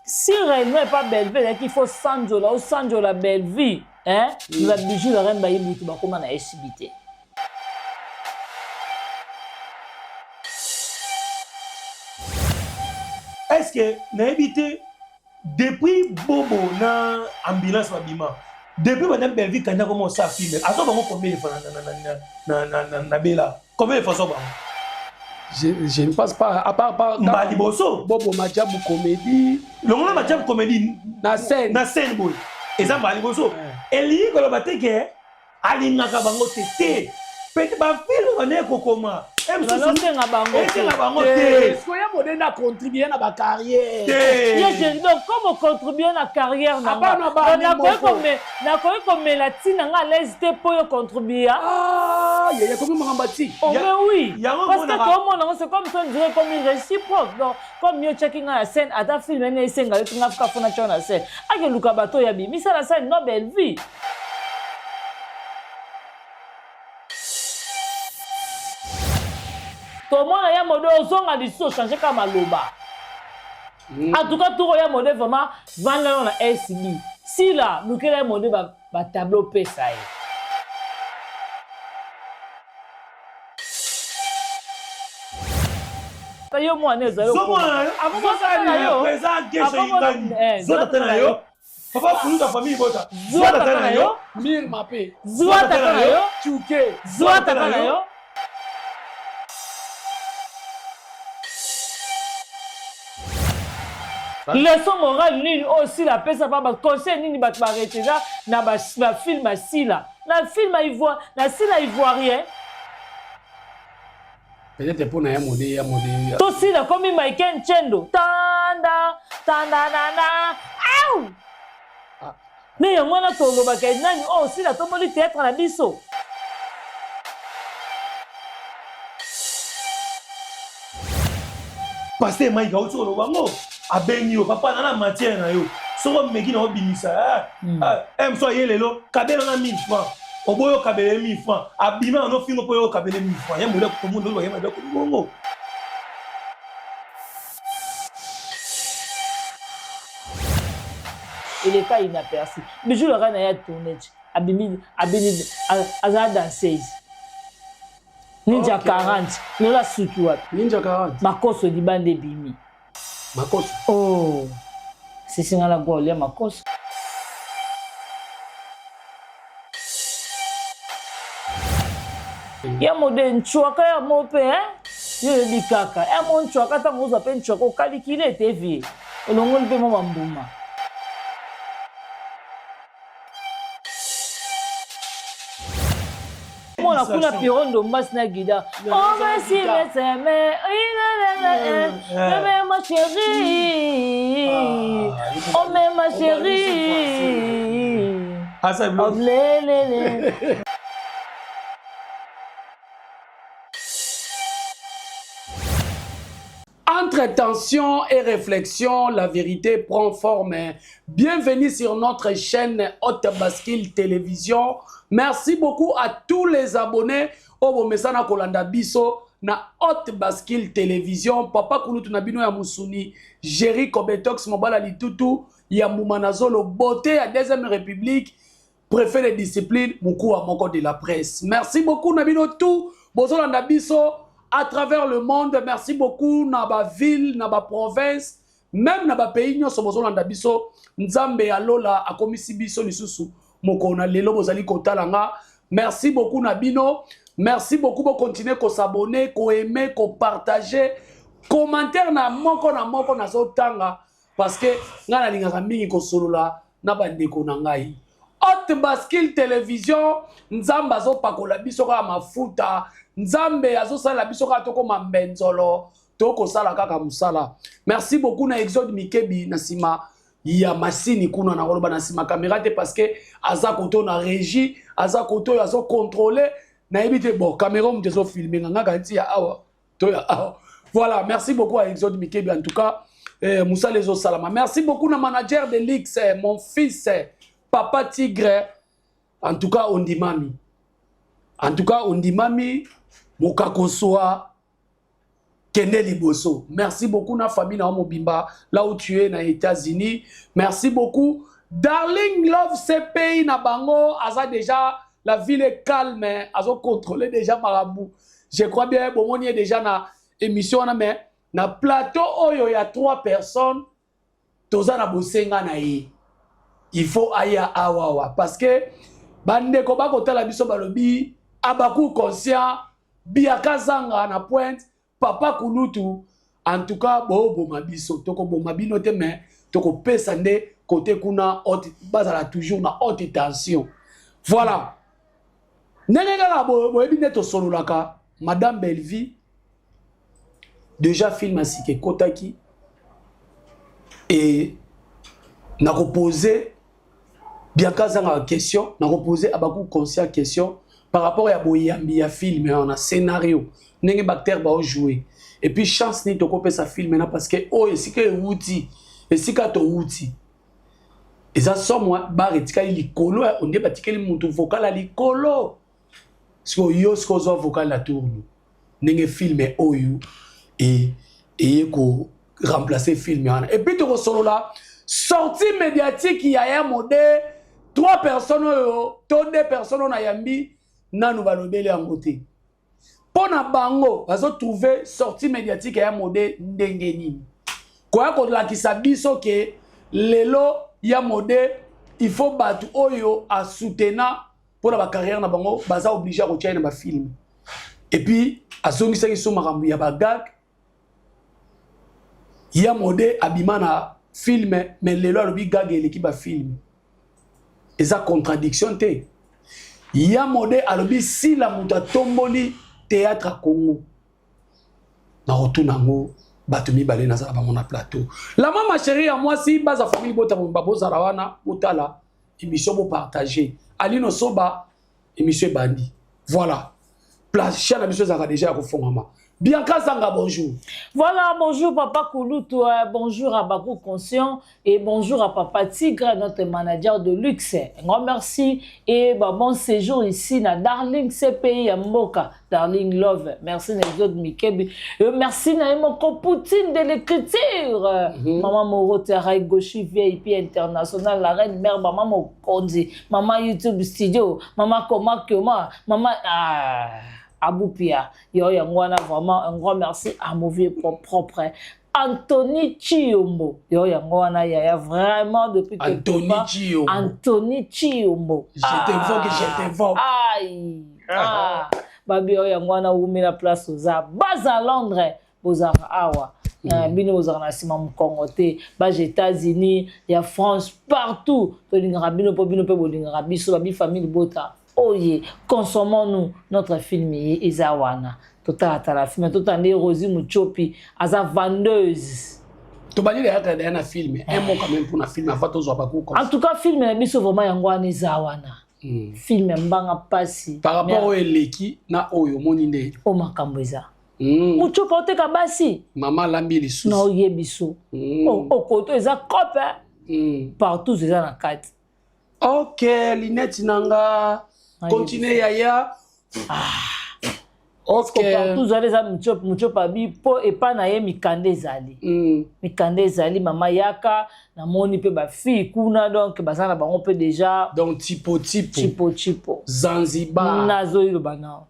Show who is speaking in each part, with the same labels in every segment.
Speaker 1: Si réellement epa Bellevue ezalaki il faut sanjola osanjola Bellevue hein mm. ba bijoux la reine bayibutu bakoma na SB te.
Speaker 2: Est-ce que nayebi te depuis bobo na ambulance babima depuis banda Bellevue kanda koma osala film azo bango combien de fois na, na, na, na, na, na, na Bella combien de fois azo bango
Speaker 3: je, ne pense pas à part par
Speaker 2: mbala liboso
Speaker 3: bobo majabu comédie
Speaker 2: longola majabu comédie
Speaker 3: na scène
Speaker 2: na scène boye eza mbala liboso elingi koloba te ke alingaka bango te te pete bafilme bandeki kokoma
Speaker 1: esenga
Speaker 2: bango te
Speaker 3: soya modende acontribue na bacarrière
Speaker 1: donc comme ocontribue na carrière nakoki komela ti na nga alaise te mpo yo contribua
Speaker 3: ah, ekomi makambo ti
Speaker 1: oh, mais oui parce que toomona yango c'est comme ça on dirait comme une réciproque donc comme yo otyaki nga na scène ata film ene esenga yo ti nga fuka fona tya na scène akeluka bato oyo abimisa na scène no belle vie tomona ya mode ozonga lisusu ochange kaka maloba mm. en tout cas toko ya mode vraiment vanda no na sb sila lukela ya mode batableau ba pesa ye yo mwana ezali
Speaker 2: zwa tata na yo papa kuluta famille bota
Speaker 1: zwa tata na yo
Speaker 3: mirma pe
Speaker 1: zwa tata na yo
Speaker 3: chuke
Speaker 1: zwa tata na yo leçon morale nini oyo sila apesa pa baconseil nini bato bareteza na bafilme ya sila na film ya na sila ivoirien
Speaker 3: peut-être mpo na ya mode ya mode
Speaker 1: tosila komi mike nchendo tanda tandanana au ah. nde yango wana tolobaka nani oyo oh, sila tomboli théâtre na biso
Speaker 2: Pasteur Mike auti koloba ngo abengi yo papa na na matière na yo soki omeki na obimisa eh, hmm. eh, eh, mosu aye lelo kabela nga 1000 francs oboyi okabela ye 1000 francs abima na nofingo mpo yo okabela ye 1000 francs ye mole komondo oyo bayema biloko bongo
Speaker 1: eleka inaperçu bijou laka na ye atourne abimi abimi azala danseuse ninja okay. 40 lelo asuki wapi
Speaker 3: ninja 40
Speaker 1: makoso libanda ebimi
Speaker 3: makoso
Speaker 1: oh sisi nga na gwa olia makoso ya mode nchwaka ya mo mpe eh? yo oyebi kaka ya mo nchwaka ntango ozwa mpe nchwaka okalikile ete vie olongoli mpe mwa bambuma mona kuna Pierrot Ndombasi na Guida. Oh merci meseme, bébé ma chérie. Oh mais ma chérie. Oh lelele.
Speaker 3: Entre tension et réflexion, la vérité prend forme. Bienvenue sur notre chaîne Haute Bascule Télévision. Merci beaucoup à tous les abonnés oyo bomesana kolanda biso na Haute Bascule Télévision. Papa Kulutu na bino ya musuni, Jerry Kobetox mobala litutu ya mbuma na zolo beauté ya deuxième république. Prefet de discipline mukuwa moko de la presse. Merci beaucoup na bino tout bozolanda biso à travers le monde. Merci beaucoup na ba ville, na ba province, même na ba pays nyonso bozolanda biso. Nzambe ya lola akomisi biso lisusu mokolo na lelo bozali kotala nga. Merci beaucoup na bino. Merci beaucoup bo continuer ko s'abonner, ko aimer, ko partager. Commentaire na moko na moko nazotanga parce que nga nalingaka mingi kosolola na bandeko na ngai haute bascule television nzambe azopakola biso kaka mafuta nzambe azosalela biso kaka tokoma mbenzolo tokosala kaka mosala merci beaucoup na exode mikebi na nsima ya masini kuna nakoloba na nsima kamera te parce que aza koto na régie aza koto oyo azocontrole nayebi te bon kamera moto ezofilme nga ngaka nti ya awa toya awa voilà merci beaucoup à exode mikebi en tout cas eh, mosala ezosalama merci beaucoup na manager de lix eh, mon fils eh, papa tigre en tout cas ondimami en tout cas ondimami mokakoswa Kende liboso. Merci beaucoup na famille na mobimba là où tu es na États-Unis. Merci beaucoup. Darling Love CPI na bango aza déjà, la ville est calme, azo contrôler déjà marabout. Je crois bien bomoni est déjà na émission wana, mais na plateau oyo ya trois personnes, toza na bosenga na ye, il faut aya awawa parce que bandeko bakotala biso, balobi abaku conscient biaka zanga na pointe papa kulutu. En tout cas booboma biso, tokoboma bino te, mais tokopesa nde kote kuna haute, bazala toujours na haute tension. Voilà ndenge kaka boyebi nde tosololaka. Madame Bellevie, déjà film asika ekotaki e nakopose Bianca azangaka question, nakopose Abaku conscient question par rapport ya boyambi ya film wana, scénario, ndenge baacteur baojouer et puis chance nini tokopesa film na, parce que oyo esika ewuti, esika towuti eza somo. Bar etikali likolo onde batikeli mutu vocal ya likolo. Sikoyo yo sikoyo ozwa vocal na tourne ndenge film oyo eye ko remplacer film wana. Et puis tokosolola sortie médiatique ya ya mode. Trois personnes oyo to deux personnes oyo nayambi nanu balobeli yango te. Mpo na bango, bazotrouve sortie médiatique ya mode ndenge nini koya kolakisa biso ke lelo ya mode, il faut bato oyo asoutenir mpona bacarrière na bango baza obligé ya kotia ye na bafilm. Et puis azongisaki so makambo ya bagag ya mode abima na film, mais lelo alobi gag eleki bafilm. Eza contradiction te? Ya mode alobi sila moto atomboli théâtre ya Congo. Na kotuna yango bato mibale nazala bango na plateau. La mama chérie ya mwasi, baza famille bota bozala wana, botala émission, bopartage. Alino Soba, émission ebandi. Voilà, place chaîne na biso ezalaka déjà ya kofongama. Bianca Zanga, bonjour.
Speaker 1: Voilà, bonjour Papa Kouloutou, bonjour à Bakou Conscient et bonjour à Papa Tigre, notre manager de luxe. Un grand merci et bah, bon séjour ici na Darling CPI à Mboka, Darling Love. Merci Nezod Mikebi. Et merci Naïmoko Poutine de l'écriture. Maman Moro Terraï Goshi VIP International, la reine mère, Maman Mokondi, Maman YouTube Studio, Maman Koma Koma, Maman... Ah, Aboupia. Yo yango wana, vraiment un grand merci à mon vieux propre Anthony Chiombo. Yo yango wana yaya, vraiment depuis quelque
Speaker 3: Anthony
Speaker 1: part.
Speaker 3: Chiombo.
Speaker 1: Anthony Chiombo.
Speaker 3: Je t'invoque, je t'invoque.
Speaker 1: Aïe. Ah. Babi oyo yango wana wumela place oza. Baza Londres, bozalaka awa. Bino bozalaka na nsima mokongo te. Baza États-Unis, ya France, partout. Tolingaka bino mpo bino mpe bolingaka biso. Babi famille bota. Oye, consommons-nous notre film ye eza wana. Totalatala film, totala nde Rosie Muchopi aza vendeuse.
Speaker 3: Tobandi yaka daya na film, un mot quand même mpona film avant tozwa Baku.
Speaker 1: En tout cas film na biso vraiment yango wana eza wana. Film ya mbanga mpasi.
Speaker 3: Par rapport oyo eleki na oyo omoni nde
Speaker 1: O makambo eza. Muchopi oteka basi.
Speaker 3: Mama alambi lisusu.
Speaker 1: Na oyebi so. Okoto eza cope partout eza na kati.
Speaker 3: Ok, linete na nga continue yaya. Ok.
Speaker 1: Partout ezali eza Muchopi. Muchopi abi mpo epai na ye mikanda ezali. Mikanda ezali, mama yaka namoni mpe bafille kuna, donc baza na bango mpe déjà.
Speaker 3: Donc tipo tipo.
Speaker 1: Chipo chipo.
Speaker 3: Zanzibar.
Speaker 1: Nazoyiloba nao.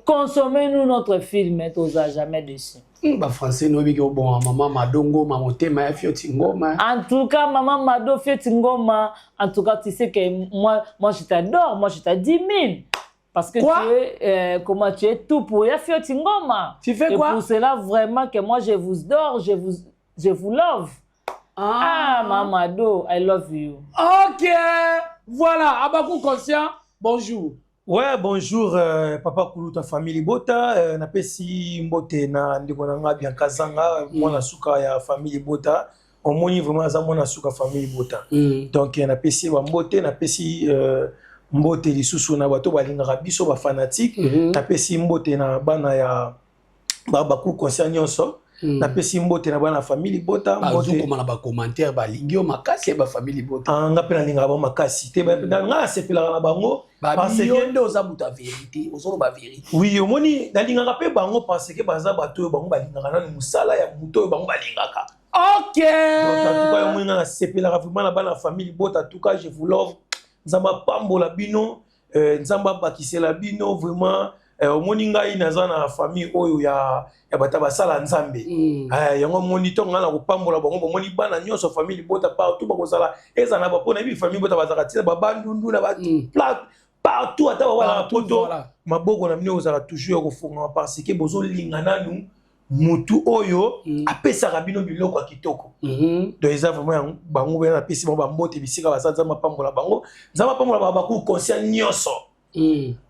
Speaker 1: Consommez-nous notre film, toza jamais dessus.
Speaker 3: Bafrançais noyebiki obonga mama Madongoma motema ya Fioti Ngoma.
Speaker 1: En tout cas, maman Mado Fioti Ngoma, en tout cas, tu sais que moi, moi je t'adore, moi je t'ai 10 000. Parce que
Speaker 3: Quoi?
Speaker 1: tu es, comment tu es tout pour ya Fioti Ngoma.
Speaker 3: Tu fais
Speaker 1: Et
Speaker 3: quoi?
Speaker 1: pour cela, vraiment, que moi je vous adore, je vous love. Ah, maman Mado, I love you.
Speaker 3: Ok, voilà, Abakou Conscient, bonjour.
Speaker 2: Ouais, bonjour papa Kuluta, famille Libota, napesi mbote na ndeko na nga Bianca Zanga, mwana suka ya famille Libota. Omoni vraiment aza mwana suka famille Libota. Donc napesi ba mbote, napesi mbote lisusu na bato balingaka biso, ba fanatique. Napesi mbote na bana ya Baku Conscient nyonso. Napesi mbote na bana ya famille Libota, mbote
Speaker 3: Bazokoma na bacommentaire, balingi yo makasi ya bafamille Libota.
Speaker 2: Ah, nga mpe nalingaka bango makasi te. Nga nasepelaka na bango. Parce
Speaker 3: Babi yo
Speaker 2: que
Speaker 3: nde oza moto ya vérité, ozoloba vérité.
Speaker 2: Oui, omoni, nalingaka mpe bango parce que baza bato oyo bango balingaka nanu mosala ya moto oyo bango balingaka. Donc en tout cas, omoni, nga nasepelaka vraiment na bana famille libota. En tout cas, je vous love. Nzambe apambola bino, Nzambe abakisela bino vraiment. Omoni, ngai naza na famille oyo ya bato basala Nzambe. Yango omoni, ntongo ngai na kopambola bango, bomoni bana nyonso famille libota partout bakozala, ezala na bapo nayebi famille libota bazalaka ntina babandundu na partout, ata bawalaka poto. Maboko na bino ozala toujours ya kofungama parce que bozolinga nanu mutu oyo apesaka bino biloko ya kitoko. Donc eza vraiment bango mpe napesi bango bambote bisika baza. Nzambe apambola bango, Nzambe apambola babaku conscient nyonso.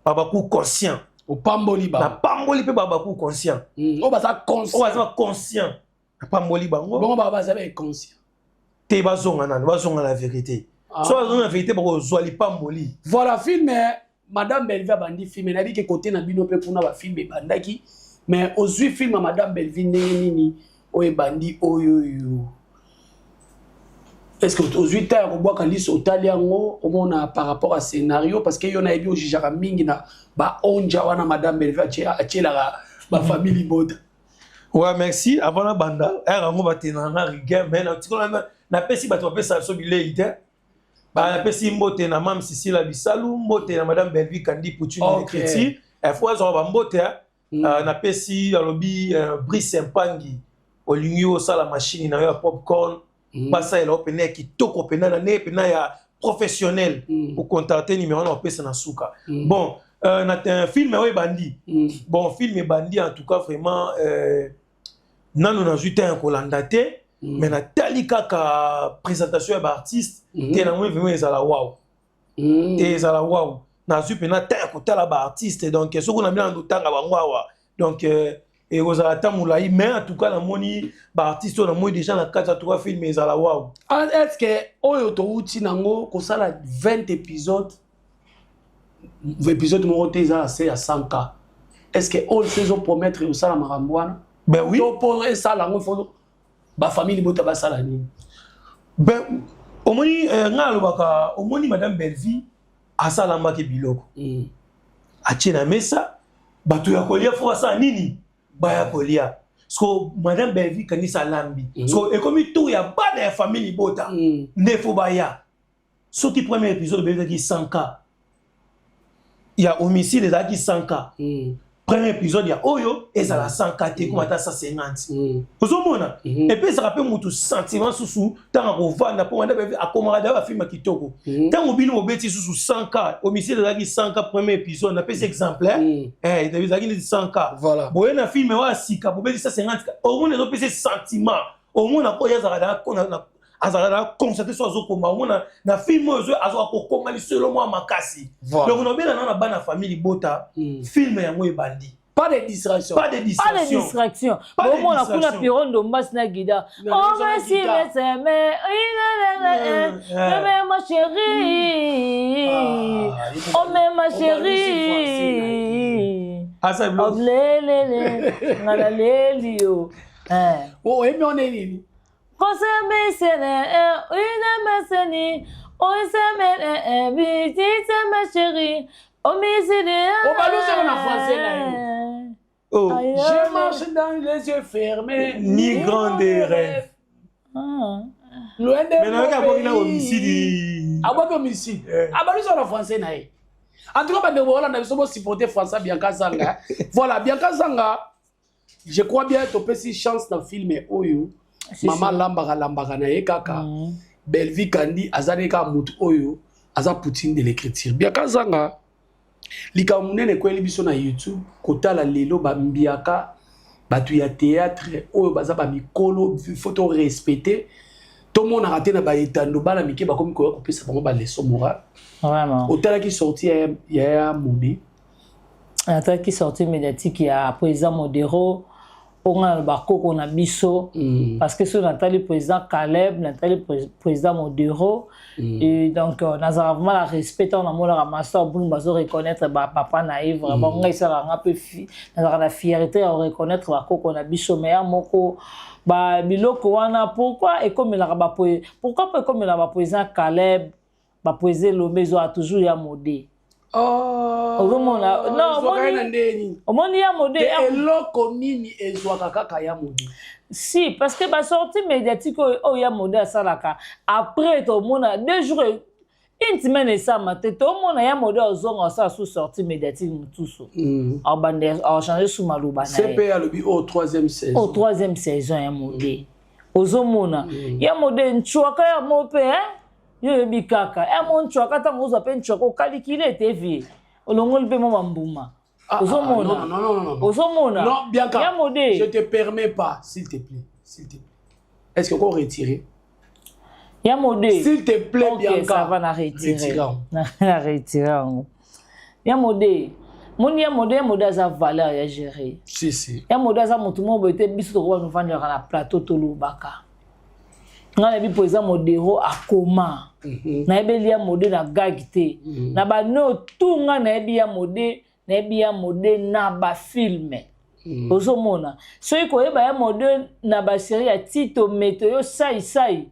Speaker 2: Babaku conscient.
Speaker 3: Opamboli bango.
Speaker 2: Napamboli mpe babaku conscient.
Speaker 3: Oyo baza conscient.
Speaker 2: Oyo baza conscient, napamboli bango.
Speaker 3: Bongo baba baza inconscient?
Speaker 2: Te, bazonga nanu, bazonga na vérité. So bazonga na vérité, bakozwa lipamboli.
Speaker 3: Voilà, film Madame Bellevue abandi film, nayebi ke kote na bino mpe kuna bafilm ebandaki, mais ozwi film ya Madame Bellevue ndenge nini oyo ebandi oyo oyo? Est ce que ozwi ta ya kobwaka liso, otali yango, omona par rapport à scénario? Parce que yo nayebi ojugeaka mingi na baonja wana Madame Bellevue atielaka bafamille libota.
Speaker 2: Ouais, merci. Avant na banda ere yango, batenanga rigueur, mais napesi bato bapesa biso bilei te. Napesi mbote na Mame Sisila Bisalu, mbote na Madame Bellevue Kandi Poutine. L'écriture fo azwaka bambote. Napesi, alobi Brice Mpangi, olingi osala machine na yo ya popcorn, basalela yo pene ya kitoko pena na ndenge pena ya professionnel, ocontacte numéro wana opesa na suka. Bon, na film oyo ebandi, bon, film ebandi, en tout cas vraiment, nano nazwi temps ya kolanda te, mais natali kaka présentation ya baartiste te, namoni vraiment ezala waw. Te, ezala waw. Nazwi mpena temps ya kotala baartiste, donc soki na bino na totanga bango awa, donc ekozala ata molai, mais en tout cas namoni baartiste oyo namoni déjà na kati. En tout cas, film ezala waw.
Speaker 3: Est ce que oyo touti nango kosala 20 épisodes, épisode moko te eza na se ya 100 K, est ce que oyo so ezopromettre osala makambo wana?
Speaker 2: Ben oui.
Speaker 3: To mpo esala yango, ifo bafamille libota basala nini?
Speaker 2: Ben omoni, ngai alobaka, omoni, Madame Bellevue asalambaki biloko, atie na mesa, bato ya kolia fo basala nini? Baya kolia. So Madame Bellevue kanisa alambi, so ekomi tour ya bana ya famille libota nde fo baya. Soki premier épisode obelaki 100 K ya homicide, ezalaki 100 K, premier épisode ya oyo ezala 100 K te, ekoma ata 150. Ozomona, epesaka mpe motu sentiment susu ntango akovanda, mpo Madame Bellevue akomaka da bafilm ya kitoko. Ntango bino bobeti susu 100 K, homicide ezalaki 100 K premier épisode, napesi exemple, ezalaki neti 100 K. Boye na film oyo ya sika bobeti 150 K, omona ezopesa sentiment, omona oyo azalaka na concentré, so azokoma, omona na film oyo azwaka kokoma lisolo mwa makasi. Donc nobela nao na bana famille libota, film yango ebandi.
Speaker 3: Pas de distraction.
Speaker 2: Pas de distraction.
Speaker 1: Pas de distraction. Bomona kuna Piron Ndombasi na guitare. Oh merci, mais mais ma chérie, oh mais ma chérie, lelele nga na leli yo.
Speaker 3: Oyembi wana nini?
Speaker 1: Kosemisene une meseni oisemele bitite ma chérie omiside.
Speaker 3: Obalusaka na français na yo.
Speaker 2: Oh.
Speaker 3: Je marche dans les yeux fermés.
Speaker 2: Ni grand des rêves.
Speaker 1: Ah.
Speaker 3: Loin de
Speaker 2: Mais nayoki abwaki na homicide.
Speaker 3: Abwaki homicide. Abalusaka na français na ye. En tout cas, bandeko bolanda biso, bosupporter français Bianca Zanga. Voilà, Bianca Zanga, je crois bien topesi chance na film oyo. Mama lambaka lambaka na ye kaka. Bellevue Kandi azali kaka motu oyo aza poutine de l'écriture. Bianca Zanga, likambo monene ekweli biso na YouTube, kotala lelo bambiaka bato ya théâtre oyo baza bamikolo, faut to respecter, tomonaka te na baetando bana mike bakomi koya kopesa bango baleçon morale.
Speaker 1: Vraiment.
Speaker 3: Otalaki sortie ya Mode?
Speaker 1: Natalaki sortie médiatique ya président Modero mpo nga na bakoko na biso, parce que soki natali président Caleb, natali président Modero, et donc nazalaka vraiment na respect. Ntango namonaka master Bunu bazo reconnaître bapapa na ye, vraiment ngai esalaka nga mpe nazalaka na fierté ya reconnaître bakoko na biso. Mais ya moko biloko wana, pourquoi ekomelaka pourquoi mpo ekomelaka baprésident Caleb, baprésident Elombe, ezwaka toujours ya Mode?
Speaker 3: Oh,
Speaker 1: Ozomona, non,
Speaker 3: ezwaka ye
Speaker 1: omoni-
Speaker 3: na ndenge nini?
Speaker 1: Omoni ya Mode?
Speaker 3: Te, eloko nini ezwaka kaka ya Mode?
Speaker 1: Si, parce que basortie médiatique oyo ya Mode asalaka, après tomona 2 jours, une semaine esama te, tomona ya Mode ozonga, osala su sortie médiatique mosusu, abanda achange su maloba na ye.
Speaker 3: CP alobi oyo troisième saison.
Speaker 1: Au troisième saison ya Mode, ozomona ya Mode ncwaka ya mo mpe, hein? Yo oyebi kaka ya mo ncwaka, ntango ozwa mpe ncwaka, okalikile ete vie olongoli mpe mo bambuma.
Speaker 3: Ah, ah,
Speaker 1: Ozomona?
Speaker 3: non, non, non, non, non.
Speaker 1: Ozomona?
Speaker 3: Non, Bianca,
Speaker 1: Ya Mode.
Speaker 3: je te permets pas, s'il te plaît, s'il te plaît. Est-ce que qu'on retirer?
Speaker 1: Ya Mode.
Speaker 3: S'il te plaît,
Speaker 1: Ok,
Speaker 3: Bianca.
Speaker 1: ça va, na retire.
Speaker 3: Retire yango.
Speaker 1: Na retire yango. Ya Mode, moni ya Mode, ya Mode aza valeur ya gérer.
Speaker 3: Si, si.
Speaker 1: Ya Mode aza motu moko boye te. Biso tokoba novandelaka na plateau, tolobaka. Ngai nayebi mpo eza Modero akoma. Nayebeli ya Mode na gag te, na bano tu. Ngai nayebi ya Mode, nayebi ya Mode na bafilm. Ozomona, soki koyeba ya Mode na basérie ya Tito Meto yo saisai,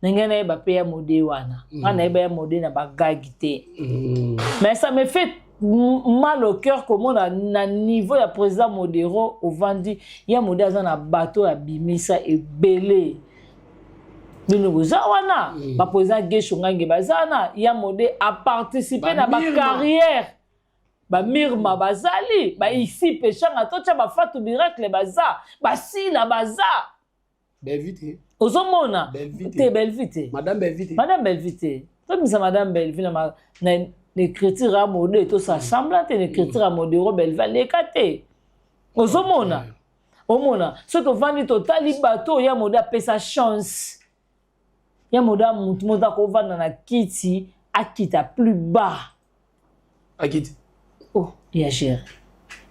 Speaker 1: ndenge nayeba mpe ya Mode wana, ngai nayeba ya Mode na bagag te. Mais ça me fait mal au cœur komona na niveau ya président Modero ovandi. Ya Mode aza na bato abimisa ebele. Bino boza wana, baprésident Gesho Ngange baza wana. Ya Mode aparticipe na
Speaker 3: Bamirma.
Speaker 1: Bacarrière, bamirma bazali, baisi peshanga, totya bafatu miracle baza, basila baza.
Speaker 3: Belvi.
Speaker 1: Ozomona?
Speaker 3: Belvi te.
Speaker 1: Te, Belvi te.
Speaker 3: Madame Belvi te.
Speaker 1: Madame Belvi te. Tobimisa madame Belvi na écriture ya Mode, tosala semblant te. Na écriture ya Modero, Belvi aleka te. Ozomona, omona, soki tovandi, totali bato oyo ya Mode apesa chance, ya Mode ya mutu moto akovanda na kiti, akita plus bas.
Speaker 3: Akiti.
Speaker 1: Oh, ya gere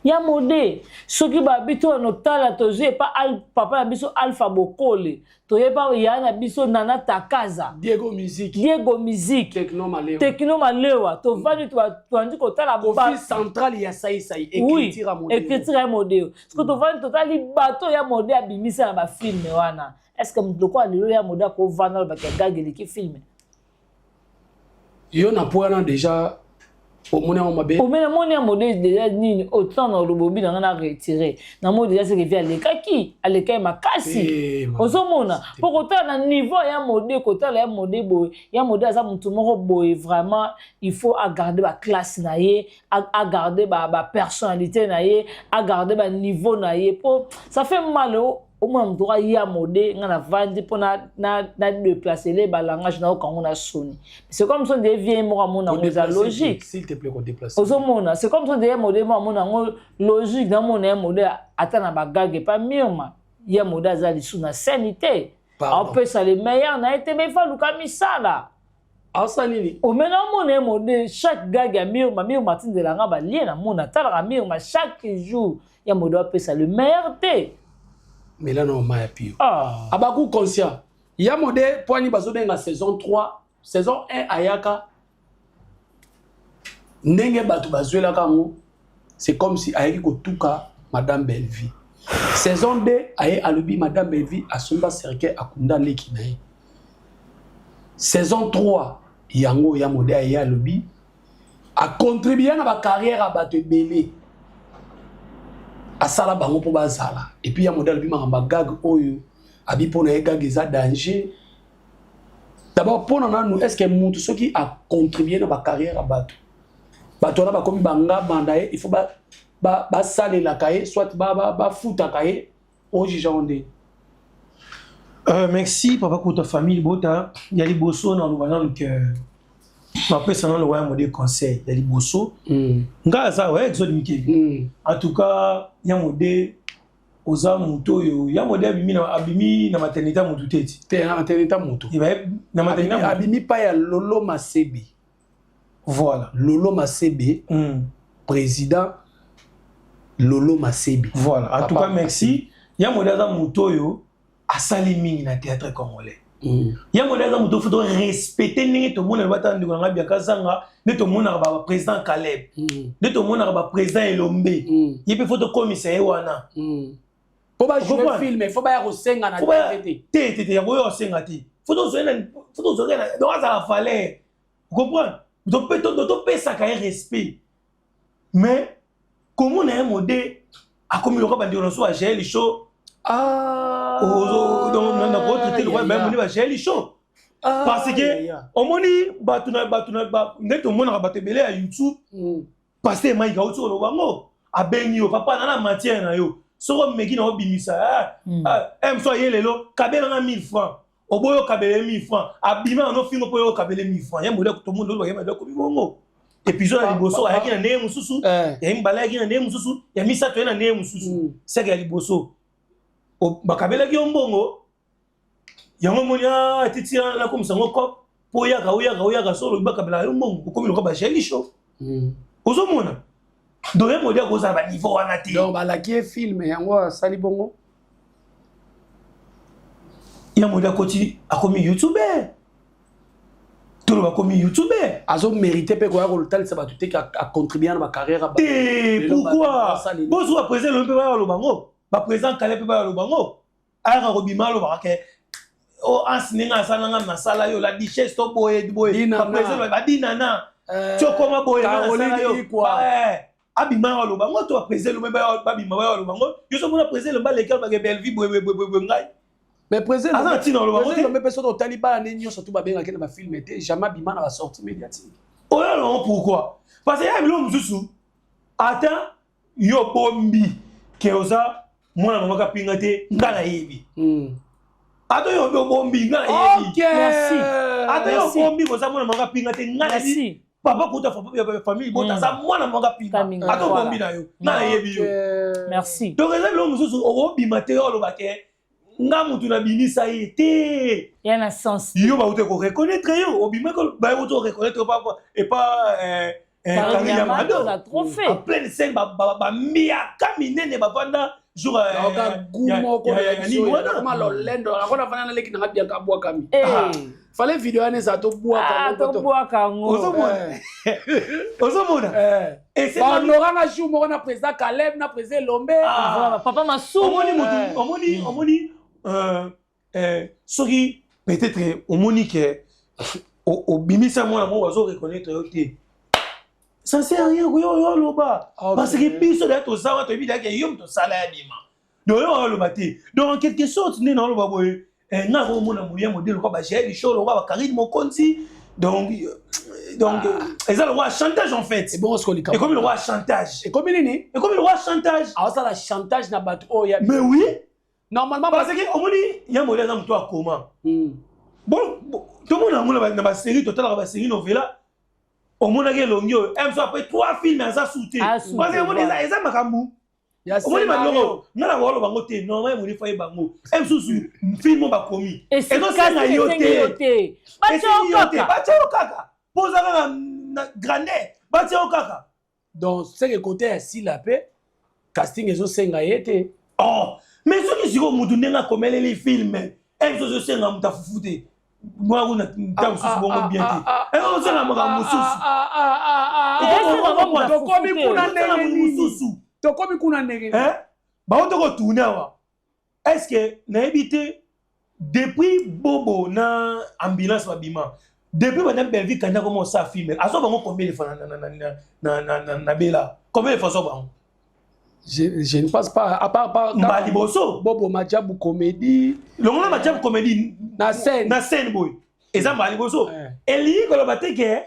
Speaker 1: ya Mode, soki babi to wana otala, tozwi epa papa na biso Alpha Bokole, toyeba ya na biso Nana Takaza.
Speaker 3: Diego Musique.
Speaker 1: Diego Musique.
Speaker 3: Techno Malewa.
Speaker 1: Tekino Malewa. Tovandi, toandi kotala
Speaker 3: Kofi Central ya Sai Sai.
Speaker 1: Oui.
Speaker 3: Écriture à Modero.
Speaker 1: Écriture ya Modero. Soki tovandi, totali bato ya Mode abimisa na bafilm wana, est ce que moto lokola lelo ya Mode akovanda, olobaka gag eleki film?
Speaker 3: Yo na po wana déjà omoni yango mabe.
Speaker 1: Omena moni ya Mode déjà nini, autant na oloba obi na nga na retire, namoni déjà seke vi alekaki, alekaki makasi.
Speaker 3: Eh,
Speaker 1: Ozomona, mpo kotala na niveau ya Mode, kotala ya Mode boye, ya Mode aza motu moko boye, vraiment il faut agarde baclasse na ye, agarde bapersonnalité na ye, agarde baniveau na ye, mpo ça fait mal. Omona moto oka ya Mode, nga navandi mpo na déplace le balangage, nayokango na soni. C'est comme so nde vie moko amona yango eza logique.
Speaker 3: S'il te plaît, kodéplace.
Speaker 1: Ozomona, c'est comme so nde ye Mode moko amona yango logique. Namona ye Mode ata na bagage epa Mirma, ye Mode aza lisu na scène te.
Speaker 3: Pardon.
Speaker 1: Aopesa le meilleur na ye te, mais ifaluka misala.
Speaker 3: Aosala nini?
Speaker 1: Omena omona ye Mode, chaque gag ya Mirma, Mirma atindelanga balie, namona, atalaka Mirma chaque jour, ya Mode apesa le meilleur te.
Speaker 3: Mela na oma ya pio.
Speaker 1: Ah.
Speaker 3: Abaku conscient ya Mode poani bazobenga saison 3, saison 1 ayaka ndenge bato bazwelaka yango, c'est comme si ayaki kotuka madame Bellevie. Saison 2 aye, alobi madame Bellevie asomba cercueil, akunda leki na ye. Saison 3 yango ya Mode aye, alobi acontribue na bacarrière ya bato ebele, asala bango mpo bazala. Et puis ya Mode alobi makambo ya gag oyo abi mpo na ye gag eza danger. D'abord, mpo na nanu, est ce que mutu soki acontribue na bacarrière ya bato, bato wana bakomi bangamba na ye, il faut basalelaka ye, soit bafutaka ye, ojuge yango nde?
Speaker 2: Merci papa Kota, famille bota. Ya liboso, na loba nanu ke napesa nanu loba ya Mode conseil ya liboso. Nga aza wa Exode Mikeli. En tout cas, ya Mode oza moto oyo ya Mode abimi na maternité ya motu te ti.
Speaker 3: Te, na maternité ya motu.
Speaker 2: Eh ben, na maternité ya motu.
Speaker 3: Abimi pa ya Lolo Masebe.
Speaker 2: Voilà.
Speaker 3: Lolo Masebe. Président Lolo Masebe.
Speaker 2: Voilà, en tout
Speaker 3: Papa
Speaker 2: cas merci. Ya Mode aza moto oyo asali mingi na théâtre congolais. Ya Mode aza moto faut respecter, ndenge tomonaka bata ndeko na ngai Biaka Zanga, nde tomonaka baprésident Caleb, nde tomonaka baprésident Elombe. Ye mpe faut tokomisa ye wana.
Speaker 3: Mpo bajoue
Speaker 2: Comprendre?
Speaker 3: film, faut baya kosenga na
Speaker 2: Faut
Speaker 3: TV te.
Speaker 2: Te, te, te, yango oyo osenga te. Faut tozwa ye, donc azala valeur, comprendre. Topesaka ye respect, mais komona ye mode akomi lokola bandeko na so ba Jael Show. Nakotraiter lokola bayamoni ba Jael Show, parce que omoni bato na bato na nde tomonaka bato ebele ya YouTube. Pasteur Mike auti koloba ngo, abengi yo: "Papa, na na matière na yo, soki omeki na obimisa." Moso aye lelo, kabelanga 1000 francs, oboyi okabele 1000 francs, abima na ofingo mpo oyo okabele 1000 francs. Ye mode tomoni bayeba akomi bongo. Épisode ya liboso ayaki na ndenge mosusu, ya mibale ayaki na ndenge mosusu, ya misato ye na ndenge mosusu. Seke ya liboso bakabelaki yo mbongo yango, omoni etiti nakomisa yango cop mpo oyaka, oyaka, oyaka. So olobi bakabelaka yo mbongo, okomi lokola ba Jael Show. Ozomona, donc ye modi akozala baniveau wana te.
Speaker 3: Donc balaki ye film yango, asali bongo.
Speaker 2: Ya modi akoti, akomi youtuber, toloba akomi youtuber.
Speaker 3: Azomérite mpe koya kotalisa bato te acontribue na bacarrière.
Speaker 2: Te, pourquoi? Boso baprésident elobi mpe baya baloba ngo, baprésident kale mpe baya baloba ngo, ayaka kobima, alobaka ke o ansi ndenge asalanga, nasala yo la duchesse to boye boye, baprésident badinana ti okoma boye, nasala yo. Abima aloba ngo to baprésident elobi, babima baya baloba ngo. Yo so mona président elobi aleki, alobaka Belvi boye boye boye, ngai
Speaker 3: Mais président
Speaker 2: aza na ntina oloba ngo te.
Speaker 3: Mpe soki otali bana nde nyonso tu babengaki na bafilm te, jamais abima na basortie médiatique.
Speaker 2: Oyo alongo pourquoi? Parce que ya biloko mosusu, ata yo bombi ke oza mwana mama kapinga te, nga nayebi. Ata yo obombi, nga nayebi. Ata yo obombi koza mwana mama kapinga te, nga nayebi. Papa kuta famille bota aza mwana mama kapinga. Ata obombi na yo, nga nayebi yo.
Speaker 1: Merci.
Speaker 2: Donc eza biloko mosusu okobima te, oloba ke nga mutu nabimisa ye te.
Speaker 1: Ya na sens.
Speaker 2: Yo bauti koreconnaître yo, obimaki, bayekuti koreconnaître epa
Speaker 1: trophée
Speaker 2: en pleine scène, bamiaka minene bavanda jour.
Speaker 3: Gu moko lolendo akona fana naleki nanga bianka abwakami. Fallait video wana eza tobwaka.
Speaker 1: Tobwaka yango.
Speaker 2: Ozomona.
Speaker 3: Bahonoranga jour moko na président Caleb na président Elombe.
Speaker 1: Papa Masumu.
Speaker 2: Omoni mutu, omoni, omoni soki peut-être omoni ke obimisa mwana moko, bazo reconnaître yo te, ça sert à rien koyo oyo oloba, parce que biso deya toza wana, toyebi deyake yo moto osala ya bima. Donc oyo oloba te. Donc en quelque sorte nde na oloba boye, nga komona moya modèle lokola bajael Show, lokola bakarine Mokonzi. Donc eza lokola chantage en fait. Ekomi lokola chantage.
Speaker 3: Ekomi nini?
Speaker 2: Ekomi lokola chantage.
Speaker 3: Aosala chantage na bato oyo.
Speaker 2: Mais oui.
Speaker 3: Normalement.
Speaker 2: Parce que omoni ya modèle aza moto akoma bon, tomona yango na basérie, totalaka basérie novela, omonaki elongi oyo mso après trois films aza su te, parce que omoni eza makambo, omoni malongo nga na koloba bango te. Normal, emoni fa ye bango mosusu film oyo bakomi ezosenga yo te, batia yo kaka mpo oza kaka na grandeur, batia yo kaka.
Speaker 3: Donc seke côté ya sila mpe casting ezosenga ye te.
Speaker 2: Oh, mais soki sikoyo mutu ndenge akomeleli film mosusu, ezosenga moto afufu te, mwa kuna ntango mosusu bongo bien te, ezosenga makambo mosusu.
Speaker 3: Tokomi kuna ndenge nini?
Speaker 2: Mosusu.
Speaker 3: Tokomi kuna ndenge?
Speaker 2: Bango tokotourne awa, est ce que nayebi te depuis Bobo na ambulance babima, depuis bana Belvi kanda koma osala film, azwa bango combien de fois na Bela? Combien de fois azwa bango?
Speaker 3: Je ne pense pas, à part par
Speaker 2: Mbala liboso.
Speaker 3: Bobo Majabu comédie.
Speaker 2: Longola Majabu comédie.
Speaker 3: Na scène.
Speaker 2: Na scène boye eza mbala liboso. Elingi koloba te ke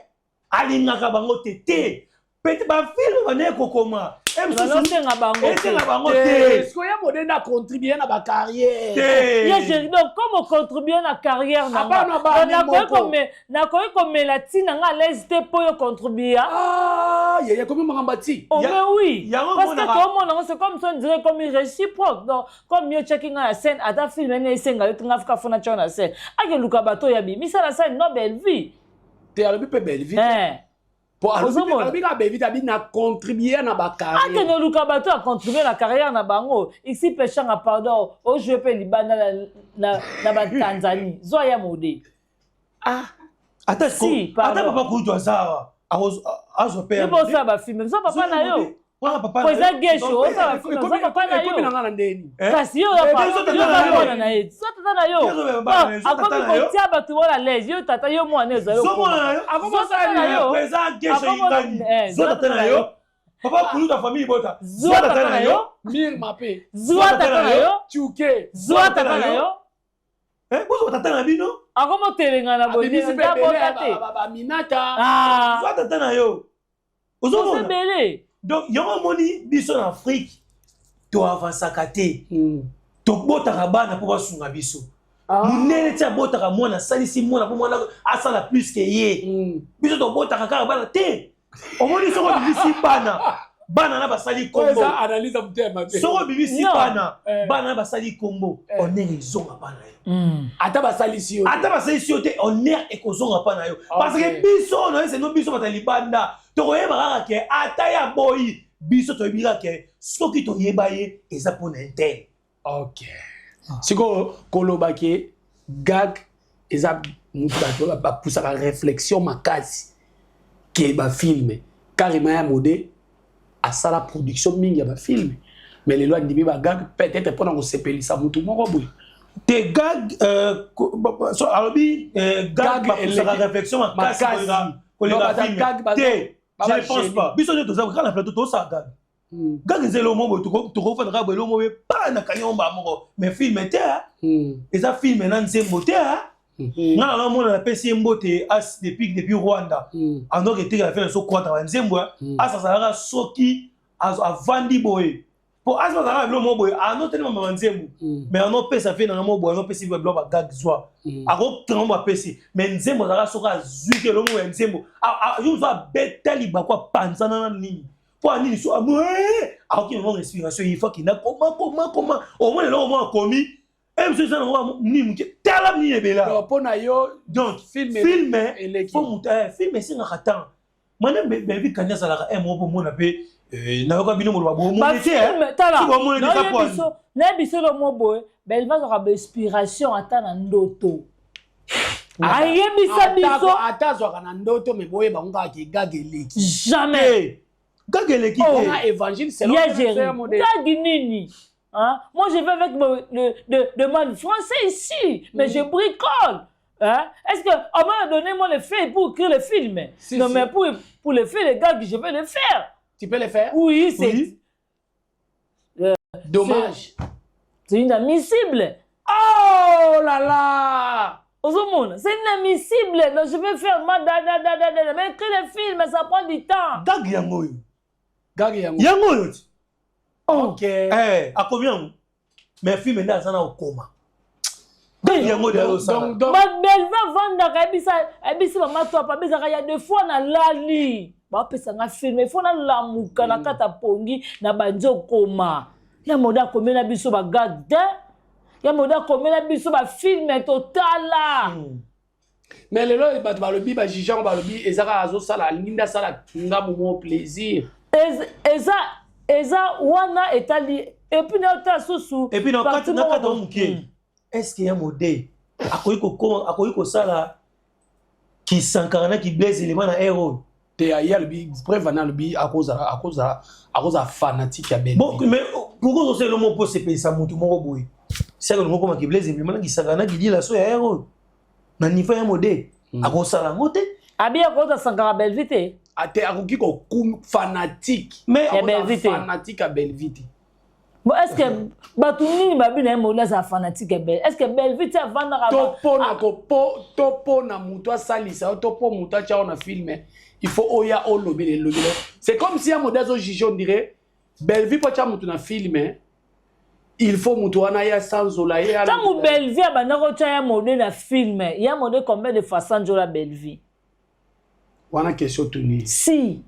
Speaker 2: alingaka bango te te, peut bafilm bandenge kokoma.
Speaker 1: Esenga bango.
Speaker 2: Esenga bango te.
Speaker 3: Sikoyo ya modèle na contribue na bacarrière.
Speaker 1: Te, donc comme ocontribue na carrière na nakoki komela ntina nga à l'aise te mpo yo contribue.
Speaker 3: Yaya komi makambo ati.
Speaker 1: Oh mais oui, parce que tomona yango, c'est comme ça, on dirait comme réciproque. Donc comme yo tiaki nga na scène, ata film ene esenga yo nga fika fona tia na scène, akeluka bato oyo abimisa na scène, non Bellevie.
Speaker 3: Te, alobi mpe Bellevie po alobi kaka Bellevie, abi na contribue na bacarrière.
Speaker 1: Akende oluka bato ya contribue na carrière na bango. Isi peshanga, pardon, ojoue mpe libanda na batanzanie, zwa ya mode.
Speaker 2: Ah, ata si, ata papa kutu aza awa, azwa mpe.
Speaker 1: Osala bafilm, zwa papa na yo.
Speaker 2: Wana papa
Speaker 1: Po eza gesho, osala film, oza papa na
Speaker 3: ekomi
Speaker 1: yo.
Speaker 3: na nga na ndeni.
Speaker 2: Eh?
Speaker 1: Kasi yo
Speaker 2: Eh,
Speaker 1: oza
Speaker 2: biso tata
Speaker 1: yo
Speaker 2: na
Speaker 1: oza
Speaker 2: yo.
Speaker 1: mwana na ye. So tata na yo.
Speaker 2: Biso tata na yo.
Speaker 1: Akomi
Speaker 2: Tata na yo.
Speaker 1: kotia bato wana l'aise. Yo tata, yo mwana ezali
Speaker 2: Zo mwana na yo.
Speaker 3: Akoma
Speaker 1: Zo tata na
Speaker 3: osala
Speaker 1: yo.
Speaker 2: Président gesho
Speaker 1: Akoma-
Speaker 2: ingani.
Speaker 1: Eh,
Speaker 2: Zo tata na yo. Papa kuluta famille bota.
Speaker 1: Zwa tata na yo.
Speaker 3: Mirma mpe
Speaker 1: Zwa tata na yo.
Speaker 3: Chuke
Speaker 1: Zwa tata na yo.
Speaker 2: Eh, bozo tata na bino.
Speaker 1: Akomi otelenga na
Speaker 3: abimisi
Speaker 1: boye.
Speaker 3: mpe ebele
Speaker 1: Abota te.
Speaker 3: baminata.
Speaker 1: Ah.
Speaker 2: Zwa tata na yo.
Speaker 1: Oza
Speaker 2: Ozomona.
Speaker 1: ebele.
Speaker 2: Donc yango omoni biso na Afrique toavansaka te. Tobotaka bana mpo basunga biso. Munene ti abotaka mwana, asalisi mwana mpo mwana asala plus ke ye. Biso tobotaka kaka bana te. Omoni soki obimisi bana, bana na basali
Speaker 3: oyo
Speaker 2: kombo.
Speaker 3: eza analyse ya motema mabe.
Speaker 2: Soki obimisi
Speaker 1: Non.
Speaker 2: bana,
Speaker 3: Eh.
Speaker 2: bana na basali kombo,
Speaker 3: Eh.
Speaker 2: honneur ezonga mpa na yo.
Speaker 3: Ata basalisi yo te.
Speaker 2: Ata basalisi yo te, honneur ekozonga mpa na yo. Parce que biso na yo, biso bato ya libanda, tokoyeba kaka ke ata ya boyi, biso toyebi kaka ke soki toyeba ye eza mpona interne.
Speaker 3: Ok, sikoyo koloba ke gag eza mutu bato bapusaka réflexion makasi ke bafilme, carrément ya mode asala production mingi ya bafilme, mais lelo andimi bagag peut-être mpona kosepelisa mutu moko boye.
Speaker 2: Te, gag so alobi gag
Speaker 3: Gag
Speaker 2: bapusaka
Speaker 3: eleki-
Speaker 2: réflexion makasi
Speaker 3: makasi.
Speaker 2: koleka
Speaker 3: Non, baza
Speaker 2: film.
Speaker 3: gag
Speaker 2: Te, je ne pense
Speaker 3: bagénie.
Speaker 2: pas. Biso nde toza kaka na plateau, tosala gag. Gag eza eloko moko boye, tokofanda kaka boye, eloko moko boye pa na kangi omba moko, mais film te, ah. Eza film na nzembo te, ah. Nga na namona, napesi ye mbote as depuis Rwanda. Andoki etekela fe na so kwata banzembo ya as azalaka soki avandi boye, po as azalaka biloko moko boye, anotelema banzembo, mais anopesa fe nanga moko boye, anopesi biloko bagag zwa, akokanga mo apesi, mais nzembo azalaka soki azwi te eloko moko ya nzembo, yo mosu abeta libako, apanzana na nini mpo anini, so akoki nango respiration, il faut akenda koma koma koma, omona eloko moko akomi e mosu eza nango nini moke, tala nini ebela.
Speaker 3: Donc, mpo na yo
Speaker 2: Donc
Speaker 3: film
Speaker 2: film
Speaker 3: eleki.
Speaker 2: fo moto film esengaka temps. Mana Belvi Kandi azalaka moko mpo mona mpe nayoka bino moloba bomoni te.
Speaker 1: Bafilme, tala.
Speaker 2: Soki omoni te, eza poani.
Speaker 1: Nayebi biso lo mo boye, Belva azwaka bainspiration ata na ndoto, ayebisa biso.
Speaker 3: Ata azwaka na ndoto, me boyeba ngo kaka ke gag eleki.
Speaker 1: Jamais.
Speaker 2: Te, gag eleki
Speaker 1: Oh.
Speaker 2: te.
Speaker 3: Mpona évangile selon
Speaker 1: Ya Géri,
Speaker 3: Frère Modé.
Speaker 1: gag nini? Hein? Moi, je vais avec de mal français ici, mais je bricole. Hein? Est-ce que on m'a donné moi le fait pour écrire le film?
Speaker 3: Si,
Speaker 1: Non,
Speaker 3: si.
Speaker 1: mais pour le faire, les gags, je vais le faire.
Speaker 3: Tu peux le faire.
Speaker 1: Oui, c'est
Speaker 2: Oui.
Speaker 3: Dommage.
Speaker 1: C'est inadmissible.
Speaker 3: Oh là là.
Speaker 1: Ozomona, c'est inadmissible. Donc, je vais faire ma da da da da da. Mais écrire le film, ça prend du temps.
Speaker 2: Gag yango oyo.
Speaker 3: Gag yango.
Speaker 2: Yango oyo ti.
Speaker 3: Ok.
Speaker 2: Akomi yango, mais film nde aza na kokoma gag yango de azosala.
Speaker 3: Donc
Speaker 1: Babelva avandaka, ayebisa, ayebisi mama to apa abezaka ya deux fois nalali, bapesanga film, ifo nalamuka na kati ya pongi na bandi okoma. Ya mode akomela biso bagag te, ya mode akomela biso bafilme totala.
Speaker 3: Mais lelo bato balobi, bajuge yango, balobi eza kaka azosala, alingi nde asala ngambo mo plaisir.
Speaker 1: Eza wana etali et puis na otala susu.
Speaker 2: Et puis na
Speaker 1: parti
Speaker 2: kati na
Speaker 1: moko
Speaker 2: kati yango moke, est ce que ya mode akoki kokoma, akoki kosala kisankara na kiblaise elema na aire oyo?
Speaker 3: Te, aye alobi preuve ana alobi akozala fanatique ya Belle.
Speaker 2: Bon, mais pourquoi ozosala eloko moko mpo osepelisa motu moko boye, seke olingi okoma kiblaise elema na kisankara na kidila so ya aire oyo na niveau ya mode akosala yango te?
Speaker 1: Abi akoza Sankara Belvi te.
Speaker 3: Ate akoki kokum fanatique.
Speaker 2: Mais
Speaker 1: Ya Bellevue te.
Speaker 3: Fanatique ya Bellevue te.
Speaker 1: Bon, est ce que bato nini babi na ye mode azala fanatique ya Belle? Est ce que Belvi te avandaka?
Speaker 3: To mpona kopo, to mpona moto asalisa yo, to mpo moto atya yo na film, il faut oya olobela elobela. C'est comme si ya mode azojuge, on dirait Bellevue mpo atya moto na film, il faut moto wana ye asanzola ye.
Speaker 1: Ntango Belvi abandaki otya ya mode na film, ya mode combien de fois sanjola Belvi?
Speaker 3: Wana question tuni.
Speaker 1: Si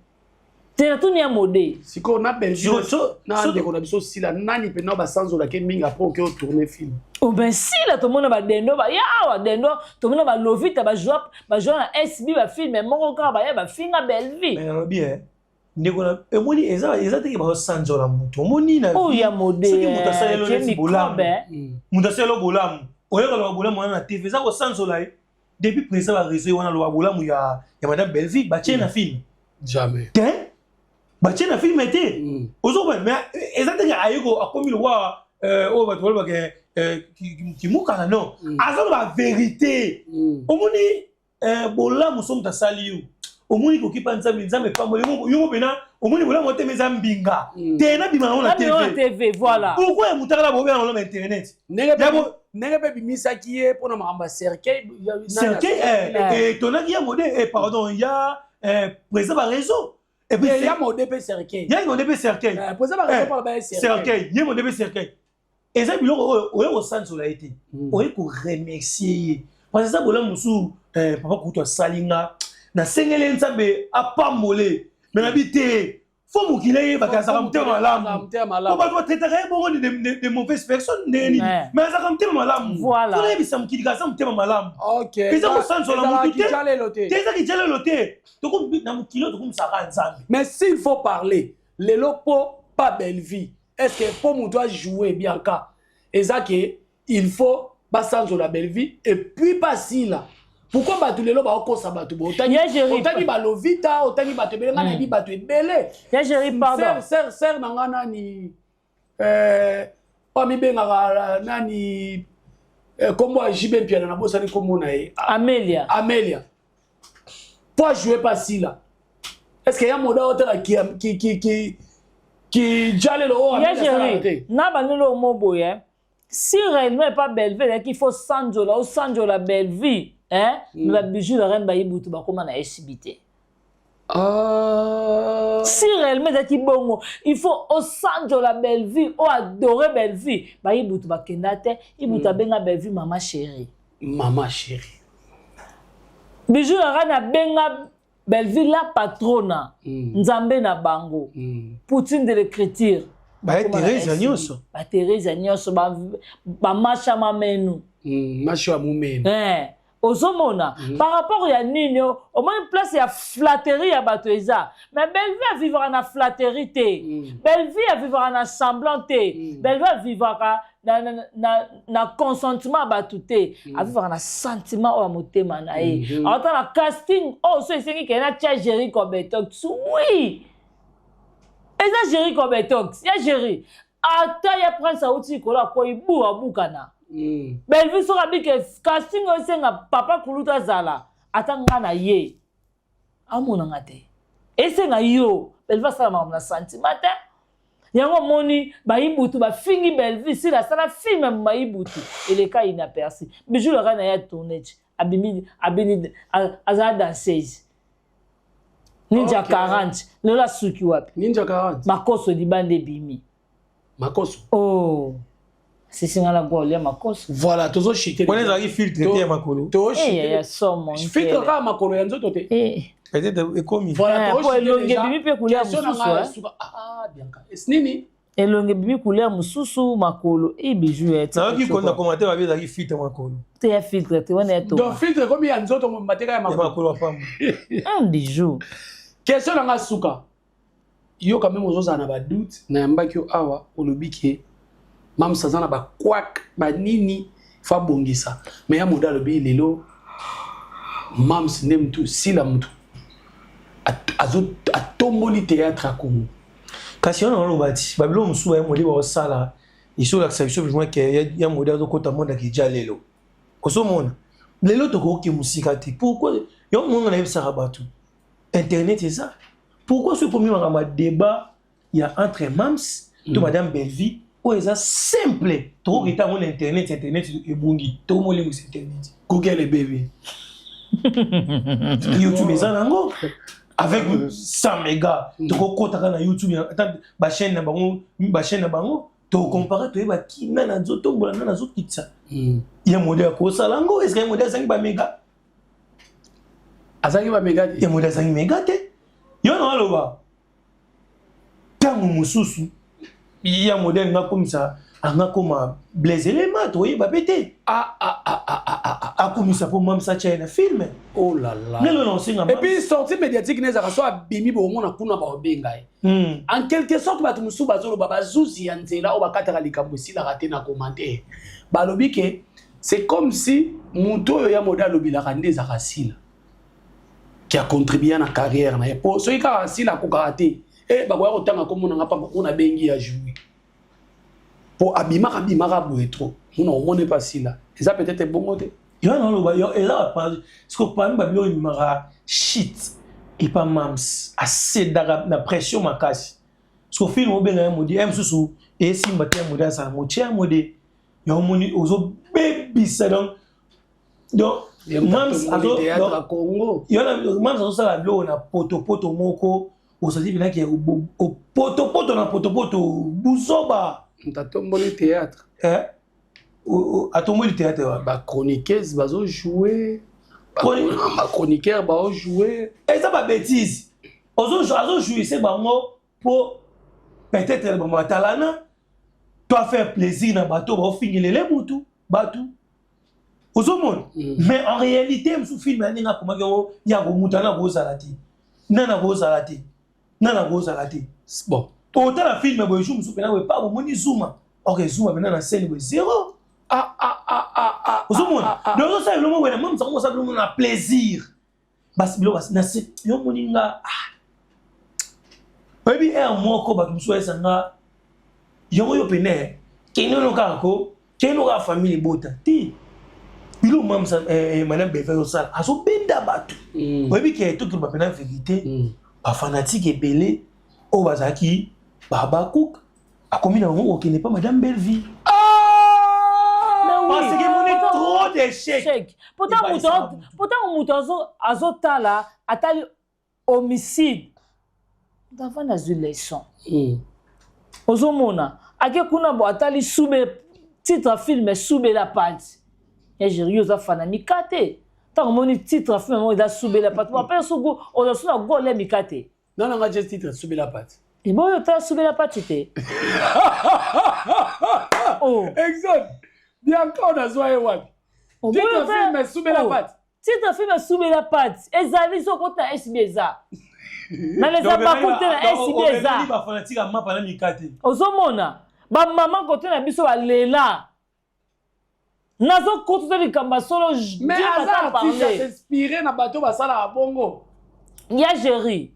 Speaker 1: te, natuni ya mode.
Speaker 3: Sikoyo na Bellevue na ndeko na biso Sila, nani mpena basanzolaki mingi après oke otourne film?
Speaker 1: Oben Sila, tomona badendo baya awa, dendo tomona balovita bajoi na SB bafilme moko kaka baya bafinga Belvi.
Speaker 2: Mais nalobi ndeko na emoni eza teke bazosanzola motu, omoni na
Speaker 1: Oyo ya mode.
Speaker 2: Soki moto asaleli
Speaker 1: Tie
Speaker 2: neti bolamu,
Speaker 1: microbe.
Speaker 2: Moto asaleli bolamu, oyeka loba bolamu wana na TV, eza kosanzola ye. Depuis président baréseau wana, loba bolamu ya madame Bellevue, batie na film.
Speaker 3: Jamais.
Speaker 2: Te. Batie na film te. Ozokomona, mais eza ndenge aye akomi lokwa oyo bato balobaka kimukana. Non, aza na bavérité. Omoni bolamu so moto asali yo, omoni kokipa Nzambe, Nzambe epamboli yo mo mpena. Omoni bolamu te, eza mbinga te, nabima nango na
Speaker 1: TV. Voilà.
Speaker 2: Pourquoi ya moto akala bobenga nango na internet?
Speaker 3: Ndenge mpe bimisaki ye mpona makambo ya cercueil.
Speaker 2: Cercueil etonaki ya mode, pardon, ya président baréseau.
Speaker 3: Et puis ya mode mpe cercueil.
Speaker 2: Ya mode mpe cercueil.
Speaker 3: Président baréseau mpona ba
Speaker 2: cercueil, ye mode mpe cercueil. Eza biloko oyo oye kosanzola ye te, oye koremercier ye, parce eza bolamu mosusu papa kutu asali nga, nasengeli Nzambe apambole. Me nabi te, fo mokili eyebaka azalaka motema malamu, po bato batraitaka ye bongo de mauvaise personne ndenge nini, mais azalaka motema malamu. Fo nayebisa mokili ka aza motema malamu. Eza kosanzola motu te, te eza kijalelo te. Na mokili oyo tokomisaka Nzambe.
Speaker 3: Mais s'il faut parler lelo po pa Bellevie, est ce que mpo moto ajoue Bianca, eza ke il faut basanzola Bellevie et puis basila? Pourquoi bato lelo baokosa bato? Otangi balovita, otangi bato ebele, ngai nayebi bato ebele. Sœur na nga nani oyo amibengaka nani, nkombo ya Jibe Mpiana, nabosani nkombo na ye.
Speaker 1: Amelia.
Speaker 3: Amelia, po ajoue pasila, est ce que ya moda otala kijalelo
Speaker 1: oyo? Na bandelo omo boye, si réellement pas Bellevue ezalaki, il faut sanjola, osanjola Bellevue, hein? Mais babijou la reine, bayibutu bakóma na SB te. Si réellement ezalaki bongo, il faut osanjola Bellevue, oadore Bellevue, bayibutu bakenda te. Ibutu abenga Bellevue mama chérie.
Speaker 3: Mama chérie.
Speaker 1: Bijou la reine abenga Bellevue la patrona. Nzambe na bango. Poutine de l'écriture.
Speaker 2: Baterese nyonso.
Speaker 1: Baterese nyonso, bamasha mamenu.
Speaker 3: Masha ya mumenu.
Speaker 1: Ozomona par rapport ya nini? Omoni place ya flatterie ya bato eza, mais Bellevue avivaka na flatterie te. Bellevue avivaka na semblant te. Bellevue avivaka na consentement ya bato te. Avivaka na sentiment oyo ya motema na ye. Aota na casting oyo so esengi kende natia Géri Cobetox, oui, eza Géri Cobetox ya Géri. Ata ya Prince auti likolo, akoyi bu abukana. Bellevue soki abike casting oyo esenga papa kulutu azala, ata nga na ye amonanga te, esenga yo. Bellevue asala makambo na sentiment te. Yango omoni bayibutu bafingi Bellevue, sila asala film bayibutu eleka inaperçu. Bijou laka na ye atourne ti abimi, abini, azala danseuse Ninja 40. Lelo asuki wapi?
Speaker 3: Ninja 40.
Speaker 1: Makoso libanda ebimi.
Speaker 3: Makoso.
Speaker 1: Oh, sisinga na gwa olia makoso.
Speaker 3: Voilà, tozochite.
Speaker 2: Wana ezalaki filtre te ya makolo?
Speaker 1: Ya somo.
Speaker 3: Filtre kaka makolo, ya nzoto te.
Speaker 2: Peut-être ekomi.
Speaker 3: Voilà.
Speaker 1: Po elongi ebimi mpe couleur mosusu.
Speaker 3: Ah, Bianca, nini?
Speaker 1: Elongi ebimi couleur mosusu, makolo e bijou.
Speaker 2: Nayoki na commentaire babi ezalaki filtre makolo.
Speaker 1: Te, ya filtre te wana, ya to.
Speaker 3: Donc filtre ekomi ya nzoto mateka ya
Speaker 2: makolo. Makolo ya pamba.
Speaker 1: Bijou.
Speaker 3: Question nanga suka: yo quand même ozozala na badoute, nayambaki yo awa, olobi ke Mamsa aza na bakwak banini, fa abongisa. Mais ya moda alobi lelo Mams nde mutu sila, mutu atomboli théâtre ya Congo.
Speaker 2: Kasi wana oloba ti babiloko mosusu baya mode baosala, esolakisa biso vraiment ke ya mode azokota monde akija lelo. Ozomona lelo tokoki mosika te. Pourquoi yo monga nayebisaka bato internet eza? Pourquoi soki ekomi makambo ya débat ya entre Mams to madame Bellevie, oyo eza simple, tokoki yango na internet? Internet ebungi, tokomolengwisa internet.
Speaker 3: Google ebebi.
Speaker 2: YouTube eza nango avec 100 méga, tokokotaka na YouTube, ata bachaîne na bango, bachaîne na bango, tokompare, toyeba ki nani azotombola, nani azokitisa. Ya mode akosala yango, est-ce ya mode azangi baméga?
Speaker 3: Azangi baméga te.
Speaker 2: Ya mode azangi méga te. Yo na aloba ntango mosusu ya modele nga akomisa anga koma Blaise Elema, toyeba mpe te.
Speaker 3: Ah, ah, ah, ah, ah, ah.
Speaker 2: Akomisa mpo Mamsa tia ye na film.
Speaker 3: Oh là là.
Speaker 2: Lelo na osenga.
Speaker 3: Et puis sortie médiatique ne ezalaka so abimi, bomona kuna baobenga ye. En quelque sorte bato mosusu bazoloba, bazuzi ya nzela oyo bakataka likambo esilaka te na commentaire, balobi ke c'est comme si moto oyo ya mode alobelaka nde ezalaka Sila qui a contribué na carrière na ye, po soki kaka Sila akokaka te. E bakoya kotanga kombo na nga pamba mpo nabengi ya joui mpo abimaka abimaka boye trop, mona omoni mpe asila eza peut-être bongo te.
Speaker 2: Yo naloba yo eza siko parmi babiloko ebimaka shit epa mams, asedaka na pression makasi. Siko film obenga ya modi ya mosusu esimba te, ya modi azala motie ya modi ya omoni ozobebisa. Donc mams mams azosala biloko na potopoto moko, ozali mpenaki potopoto na potopoto buzoba.
Speaker 3: Moto atomboli théâtre.
Speaker 2: Eh? Atomboli théâtre wa
Speaker 3: bachroniqueuse bazojoue, bachroniqueur baojoue.
Speaker 2: Eza babêtise, azojouisse bango mpo peut-être bango batalana to afaire plaisir na bato baofingelele mutu bato ozomona. Mais en réalité mosu film ya ndenge akomaki yango ya komuta na kozala te, nana kozala te, nana kozala te.
Speaker 3: Bon.
Speaker 2: Otala film boye, jour mosusu mpena boye pa bomoni Zuma, ok, Zuma mpena na scène boye zéro.
Speaker 3: Ah, ah, ah, ah, ah.
Speaker 2: Ozomona. Donc ozosala biloko boye na mamisa ngo, osala biloko na plaisir, basi biloko na se yo moni nga oyebi aire moko bato mosusu bayesa nga yango yo pene kende ono kaka ko kende kaka famille ebota te. Biloko mamisa madame Beva azosala, azobenda bato. Oyebi ke tokoloba mpena vérité, bafanatike ebele oyo bazalaki babakuka akomi na bango kokende mpa madame Bellevie parce que moni trop d'échec.
Speaker 1: Pourtant moto azotala, atali homicide avant nazwi leçon. Ozomona ake kuna bo atali sube titre film Subela Pati ya Géri, oza fana mika te. Ntango omoni titre film moko eza Subela Pati, bapesa soki oza so na gole mika te.
Speaker 3: Non, nanga je titre Subela Pati.
Speaker 1: Eboyo otala Subela Pati te?
Speaker 3: Oh. Exact, Bianca, onazwa ye wapi titre film Subela Pati?
Speaker 1: Titre film Subela Pati ezali soki okota SB, eza na les abaku te, na SB eza.
Speaker 2: Bafanatike ya mapa na mika te.
Speaker 1: Ozomona bamama kote na biso balela, nazokutu te likambo ya solo.
Speaker 3: Mais aza artiste, as'inspire na bato basalaka bongo.
Speaker 1: Ya Géri,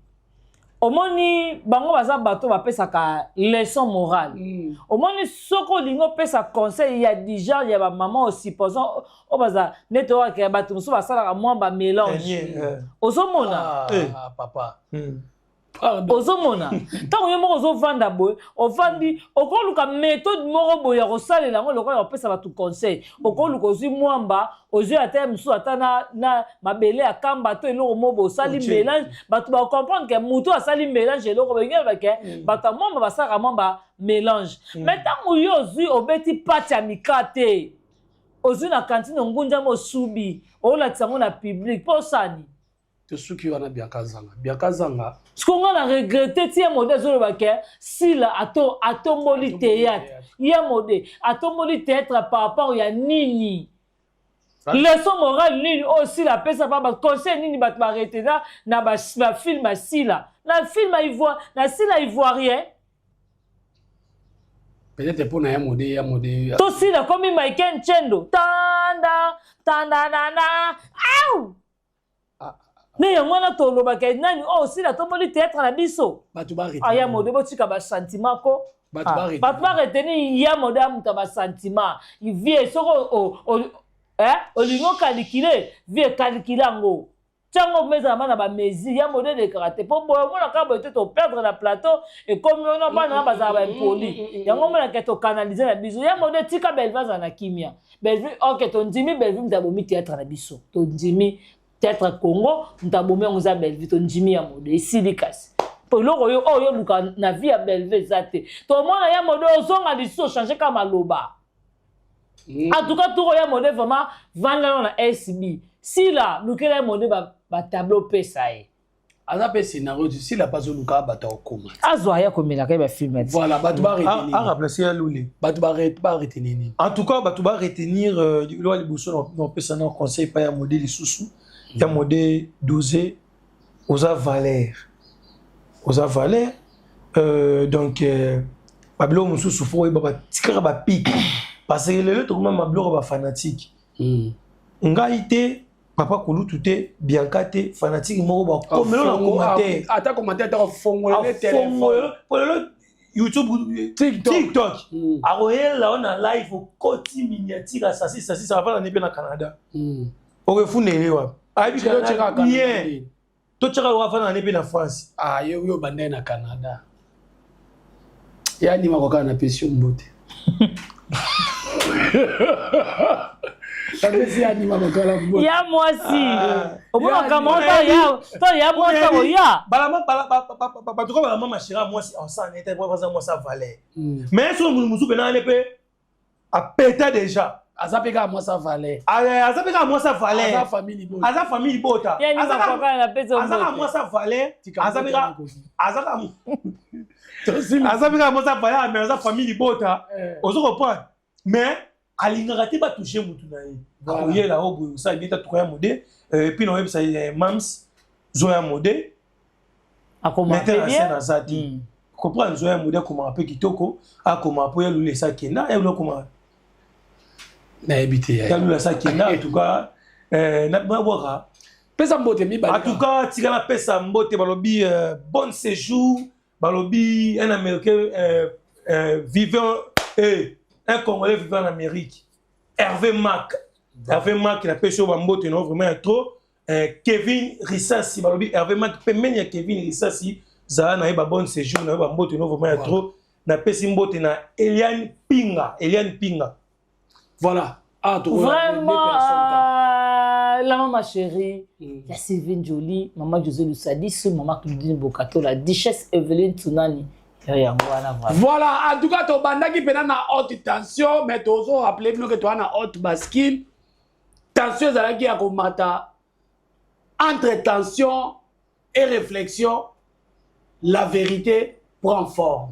Speaker 1: omoni bango baza bato bapesaka leçon morale. Omoni soki olingi opesa conseil ya du genre ya bamama, osupposons oyo baza neti oyo bato mosusu basalaka mwa bamélange, ozomona.
Speaker 3: Ah, papa.
Speaker 1: Ozomona ntango yo moko ozovanda boye, ovandi, okoluka méthode moko boye ya kosalela yango lokola ya kopesa bato conseil. Okoluka, ozwi mwamba, ozwi ata mosusu ata na mabele ya kamba to eloko moko boye, osali mélange, bato bacomprendre ke motu asali mélange eloko boye ke bato ya mwamba basalaka mwamba mélange. Mais ntango yo ozwi, obeti pati ya mika te, ozwi na kantine, ongunjama, osubi, olakisa yango na public mpo osani.
Speaker 3: Tosuki wana. Bianca Zanga, Bianca Zanga.
Speaker 1: Siko nga na regrette ti ye mode azoloba ke Sila ato atomboli théâtre. Ye mode atomboli théâtre par rapport ya nini? Leçon morale nini oyo Sila apesa pa baconseil nini bato baretena na bafilm ya Sila, na film ya Ivoire, na Sila ivoirien?
Speaker 3: Peut-être mpo na ya mode, ya mode.
Speaker 1: To Sila komi Michael Nchendo tanda tandandanda au nde yango wana tolobaka nani oyo Sila tomboli théâtre na biso.
Speaker 3: Bato.
Speaker 1: Aya mode, botika basentiment ko. Bato baretenir ya mode ya moto ya basentiment vie. Soki olingi okalikile vie, ekalikile yango ntango mezala bana bamesure ya mode elekaka te, mpo boye omonaka boye te, toperdre na plateau ekomi wana bana wana bazala baimpoli. Yango omonaka tokanalize na biso ya mode. Tika Bellevue azala na kimia. Bellevue, ok, tondimi Bellevue moto abomi théâtre na biso, tondimi théâtre Congo moto abomi yango eza Bellevue, tondimi ya mode esili. Kasi po eloko oyo oyo oluka na vie ya Bellevue eza te. Tomona ya mode ozonga lisusu, ochange kaka maloba. En tout cas toko ya mode vraiment vandano na SB, Sila lukela ye mode batableau pesa ye.
Speaker 3: Aza mpe scénario ti Sila mpe azoluka bato akokoma.
Speaker 1: Azwa ye akomelaka ye bafilm.
Speaker 3: Voilà, bato baretenir.
Speaker 2: Aremplace ya Lule.
Speaker 3: Bato baretenir nini?
Speaker 2: En tout cas bato baretenir loa liboso na opesa na conseil pa ya mode lisusu ya mode dosé, oza valeur, oza valeur. Donc babiloko mosusu fo oyeba batikaka bapike, parce que lelo tokoma mabiloko bafanatike. Ngai te. Papa kulutu te, Bianca te, fanatique moko bakomelo na commentaire.
Speaker 3: Ata commentaire, ata kofongola
Speaker 2: téléphone. Po lelo YouTube,
Speaker 3: TikTok,
Speaker 2: TikTok. Akoyela yo na live, okoti miniature, asasi sasi, avanda ne mpe na Canada. Okefundele wapi? Ayebi bien, totyaka yo, afanda ne mpe na France.
Speaker 3: Ah, yo bandai na Canada, ya ndima kaka na pesi yo mbote, napesi ya ndima kokala mbote.
Speaker 1: Ya mwasi omonaka moko to ya mwasi akoya.
Speaker 2: Bato ka bala mama shira, mwasi osala nete aza mwasi a valeur, mais soki moto mosusu mpena ane mpe apeta déjà.
Speaker 3: Aza mpe kaka mwasi a valeur.
Speaker 2: Aza mpe kaka mwasi a valeur.
Speaker 3: Aza famille libota.
Speaker 2: Aza famille libota.
Speaker 1: Ya ndima kaka na pesi.
Speaker 2: Aza kaka mwasi a valeur, aza mpe kaka mwasi a valeur, mais aza famille libota, ozo comprendre? Mais alingaka te batouche mutu na ye. Akoyela oyo boye, osala bien, tatuka ya mode, puis na oyebisa mams zo ya mode.
Speaker 1: Akoma.
Speaker 2: Metteur en scène aza te comprendre. Zo ya mode, akomaka mpe kitoko, akoma mpo ya lula esa akenda, ya lula akoma.
Speaker 3: Nayebi te.
Speaker 2: Ya lula esa akenda. En tout cas, nabwaka.
Speaker 3: Pesa mbote mibale.
Speaker 2: En tout cas, tika napesa mbote. Balobi bon séjour, balobi un Américain vivant, un Congolais vivant en Amérique, Hervé Mac, Hervé Mac, napesi oyo bambote no vraiment ya trop. Kevin Risasi, balobi Hervé Mac pembeni ya Kevin Risasi, zala na ye, ba bon séjour na yo, bambote no vraiment ya trop. Napesi mbote na Eliane Pinga, Eliane Pinga.
Speaker 3: Voilà. Ah,
Speaker 1: vraiment, la maman chérie, ya Sylvine Jolie, maman José Lusadisu, maman Claudine Bokato, la duchesse Evelyne Tsunani, yango wana.
Speaker 3: Voilà, en tout cas tobandaki mpena na haute tension, mais tozo rappeler bino ke toza na haute bascule. Tension ezalaki ya komata. Entre tension et réflexion, la vérité prend forme.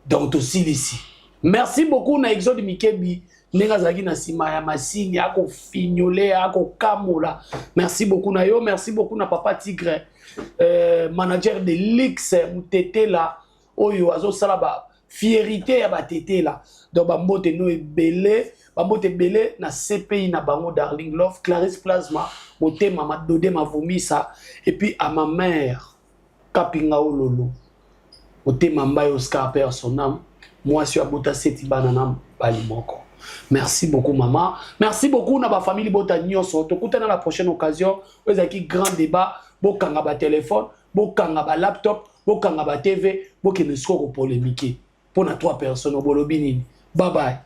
Speaker 3: Donc tosilisi. Merci beaucoup na Exode Mikebi, ndenge azalaki na nsima ya masini, akofignole, akokamola. Merci beaucoup na yo. Merci beaucoup na papa Tigre, manager de lix Mutetela, oyo azosala ba fierté ya batetela. Donc bambote no ebele, bambote ebele na CPI na bango, Darling Love, Clarisse Plasma, motema madode mavomisa. Et puis à ma mère Kapinga Ololo, motema mbai Oscar, père son âme, mwasi oyo abota seti bana na bali moko. Merci beaucoup mama, merci beaucoup na bafamille bota nyonso. Tokutana la prochaine occasion. Oyo ezalaki grand débat. Bokanga batelefone, bokanga balaptop, bokanga batv, bokende sikoyo kopolémiquer mpo na trois personnes. Bolobi nini? Bye bye.